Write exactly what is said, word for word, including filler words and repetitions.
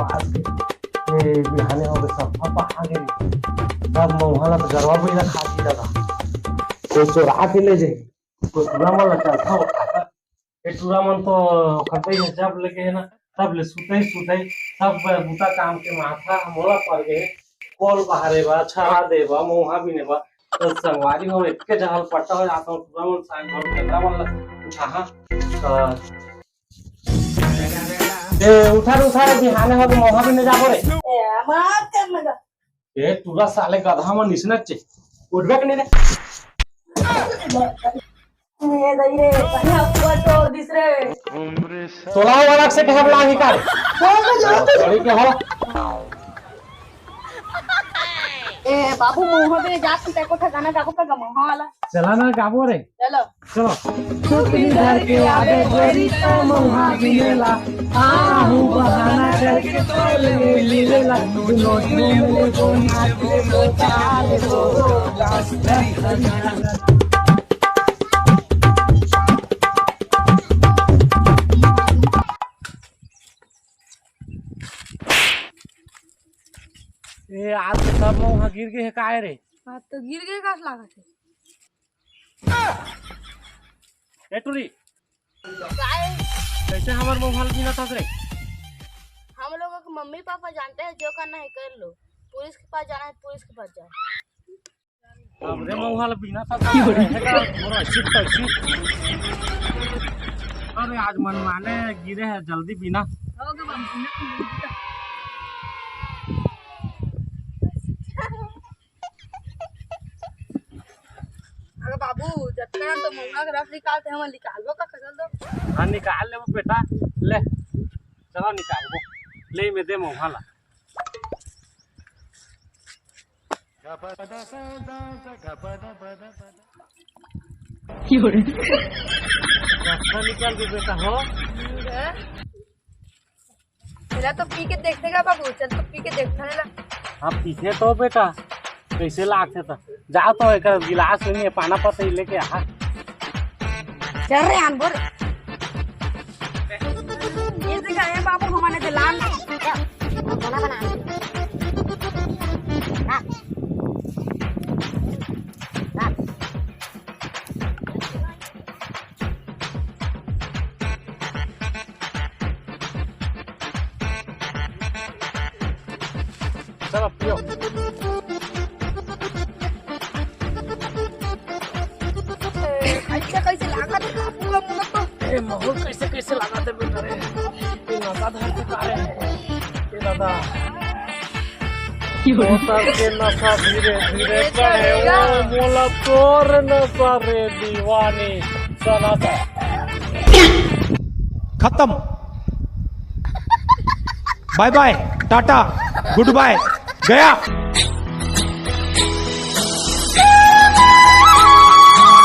आज के, ए, बिहाने हो गए, सब, सब बहा गए। सब मउहा ला तो गरवा बइला खा दी दादा। कोई चोरा के ले जाए, कोई टूरा मन ला चलता होता। ए टूरा मन तो खतई में जब लगे है ना, तब ले सुतई, सुतई, सब बुता काम के माथा मोला पर गए। कोल बहारे बा, छरा दे बा, मउहा बीने बा। तो संगवारी हो, एतके जहल पट्टा हो जाता हूँ, टूरा मन साग और गंदा मन ला उठा, हाँ। तो ए, उठा रे, उठा रे, बिहाने हो के मउहा बीने जाबो रे। ए, मार कर लगा। ए, टूरा साले गधा मन इसने चे। उठबे के नहीं रे। ए, दई रे, बढ़िया हुआ तो दिस रे। तोला वाला से कहे बला ही का रे? बड़ी के हो। ए, बाबू, मउहा बीने जात ही, तैं कोठा गाना गाबो का गा मउहा वाला? चला ना, गाबो रे। चलो। चलो। सुतली धर के आवे गोरी त मउहा बिनेला, आहू बहाना करके तोले मिलेला, दुनो झूम ले दो, नाच ले दो, चाल दो। ए, आज तो सब मउहा गिर गए है, काय रे? आज तो गिर गए, कस लागत है। ए टूरी, काय? कैसे हमर मउहा ल बीनत हस रे? हम लोगों के मम्मी पापा जानते हैं, जो करना है कर लो। पुलिस के पास जाना है, पुलिस के पास जाओ। हमरे मउहा ल बीनत हस रे, मोर ऐसी तैसी। अरे आज मनमाने गिरे है, जल्दी बीना। हो गया बाबू, बीना। अरे बाबू, जतका तो मउहा के रस निकालते हैं, हम निकालबो का, खसल दो। हाँ, निकाल लेबो बेटा, ले, चलो निकालबो, ले में दे मउहा ला। रस्ता निकाल दे बेटा हो। तेला तो पी के देखते का बाबू, चल तो पी के देखता है ना। हाँ, पीथे तो बेटा, कैसे लागथे त। जा तो एक गिलास में पाना पतई लेके आ। चल रे अनबोर। ये देखा है बाबू, हमने तो लान। बना, बना। हाँ। हाँ। चलो, पियो। ऐसे कैसे लागत है? ए, माहौल कैसे, कैसे लागत है बेटा रे? ये नशा धर चुका है। ये दादा। बोतल के नशा धीरे धीरे चढ़े, ओ मोला तोर नशा रे दीवानी, सना सा। खत्म। बाय बाय, टाटा, गुड बाय, गया।